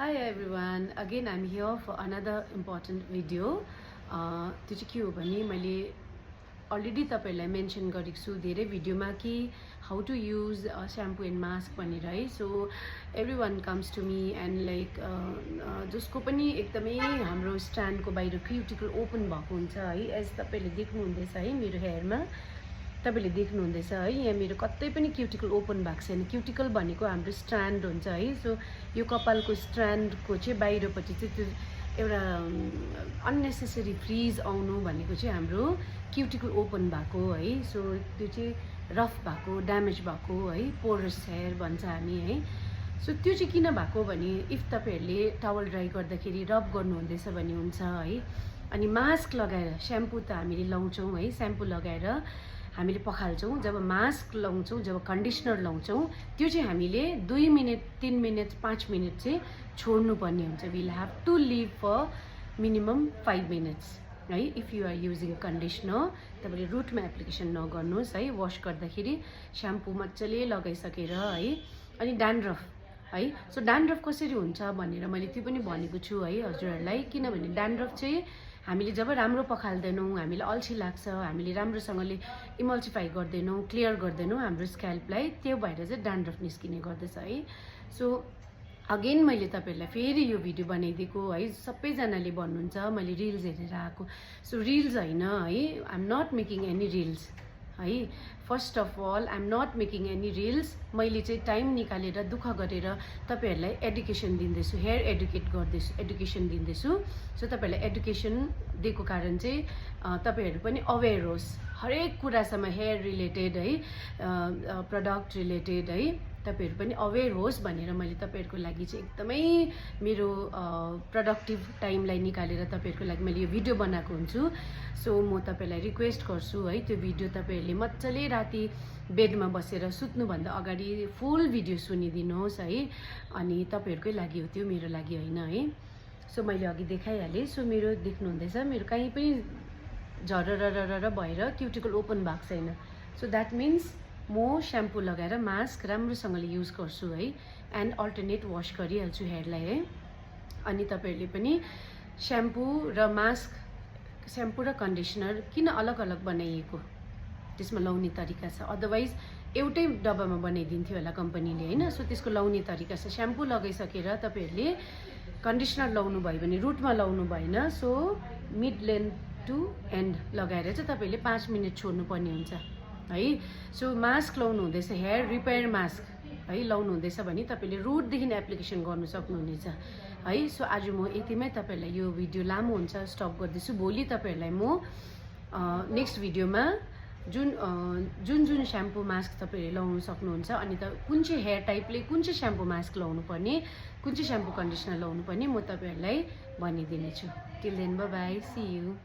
Hi everyone, again I'm here for another important video. त्यो चाहिँ के हो भने मैले अलरेडी तपाईहरुलाई मेन्सन गरेको छु धेरै भिडियोमा कि how to use shampoo and mask भनेर है. So everyone comes to me and like जसको पनि एकदमै हाम्रो स्ट्यान्डको बाहिर क्युटिकल ओपन भएको हुन्छ है. एज तपाईले देख्नुहुँदैछ है मेरो हेयरमा, तपाईले देख्नुहुँदैछ है यहाँ मेरो कतै पनि क्युटिकल ओपन भएको छैन. क्युटिकल भनेको हाम्रो स्ट्रान्ड हुन्छ है. सो यो कपालको स्ट्रान्डको चाहिँ बाहिरपट्टि चाहिँ त्यो एउटा अननेसेसरी फ्रिज आउनु भनेको चाहिँ हाम्रो क्युटिकल ओपन भएको है. सो त्यो चाहिँ रफ भएको, ड्यामेज भएको है, पोरस हेयर भन्छ हामी है. सो त्यो चाहिँ किन भएको भने इफ तपाईहरुले टावल ड्राई गर्दाखेरि रब गर्नुहुँदैछ भने हुन्छ है. अनि मास्क लगाएर स्याम्पू त हामीले लाउँछौँ है, स्याम्पू लगाएर हामीले पखाल्छौँ. जब मास्क लाउँछौँ, जब कन्डिसनर लाउँछौँ, त्यो चाहिँ हामीले 2 मिनट 3 मिनट 5 मिनट चाहिँ छोड्नुपर्ने हुन्छ. Will have to leave for minimum 5 minutes है. If you are using conditioner तपाईले रुटमा एप्लिकेसन नगर्नुहोस् है. वास गर्दाखेरि स्याम्पू मजाले लगाइसकेर है. अनि ड्यान्ड्रफ है. सो ड्यान्ड्रफ कसरी हुन्छ भनेर मैले त्यो पनि भनेको छु है हजुरहरूलाई. किनभने ड्यान्ड्रफ चाहिँ हामीले जब राम्रो पखाल्दैनौँ, हामीलाई अल्छी लाग्छ, हामीले राम्रोसँगले इमल्सिफाई गर्दैनौँ, क्लियर गर्दैनौँ हाम्रो स्क्याल्पलाई, त्यो भएर चाहिँ ड्यान्ड्रफ निस्किने गर्दछ है. सो अगेन मैले तपाईहरुलाई फेरि यो भिडियो बनाइदिएको है. सबैजनाले भन्नुहुन्छ मैले रिल्स हेरेर आएको. सो रिल्स हैन है, I am not making any reels है. First of all I am not making any reels. मैले चाहिँ टाइम निकालेर दुःख गरेर तपाईहरुलाई एडुकेसन दिँदैछु, हेयर एडुकेसन दिँदैछु. सो तपाईहरुलाई एडुकेसन दिएको कारण चाहिँ तपाईहरु पनि अवेर होस् हरेक कुरासम्म, हेयर रिलेटेड है, प्रडक्ट रिलेटेड है, तपाईहरु पनि अवेर होस् भनेर मैले तपाईहरुको लागि चाहिँ एकदमै मेरो प्रोडक्टिभ टाइमलाई निकालेर तपाईहरुको लागि मैले यो भिडियो बनाएको हुन्छु. सो म तपाईहरुलाई रिक्वेस्ट गर्छु है, त्यो भिडियो तपाईहरुले मजाले राति बेडमा बसेर सुत्नुभन्दा अगाडि फुल भिडियो सुनिदिनुहोस् है. अनि तपाईहरुकै लागि हो त्यो, मेरो लागि हैन है. सो मैले अघि देखाइहालेँ. सो मेरो देख्नुहुँदैछ मेरो कहीँ पनि झरर भएर क्युटिकल ओपन भएको छैन. सो द्याट मिन्स म स्याम्पू लगाएर मास्क राम्रोसँगले युज गर्छु है. एन्ड अल्टरनेट वास गरिहाल्छु हेयरलाई है. अनि तपाईहरुले पनि स्याम्पू र मास्क, स्याम्पू र कन्डिसनर किन अलग अलग बनाइएको त्यसमा लाउने तरिका छ. अदरवाइज एउटै डब्बामा बनाइदिन्थ्यो होला कम्पनीले हैन. सो त्यसको लाउने तरिका छ. स्याम्पू लगाइसकेर तपाईहरुले कन्डिसनर लाउनु भयो भने रुटमा लाउनु भएन. So mid length to end लगाएर चाहिँ तपाईले 5 मिनट छोड्नु पर्ने हुन्छ है. सो मास्क लाउनु हुँदैछ, हेयर रिपेयर मास्क है लाउनु हुँदैछ भने तपाईले रुटदेखि एप्लिकेसन गर्नु सक्नुहुनेछ है. सो आज म यतिमै तपाईहरुलाई, यो भिडियो लामो हुन्छ स्टप गर्दैछु. भोलि तपाईहरुलाई म नेक्स्ट भिडियोमा जुन स्याम्पू मास्क तपाईहरुले लाउन सक्नुहुन्छ, अनि त कुन चाहिँ हेयर टाइपले कुन चाहिँ स्याम्पू मास्क लाउनु पर्ने, कुन चाहिँ स्याम्पू कन्डिसनर लाउनु पर्ने म तपाईहरुलाई भनिदिनेछु. Till then bye bye, see you.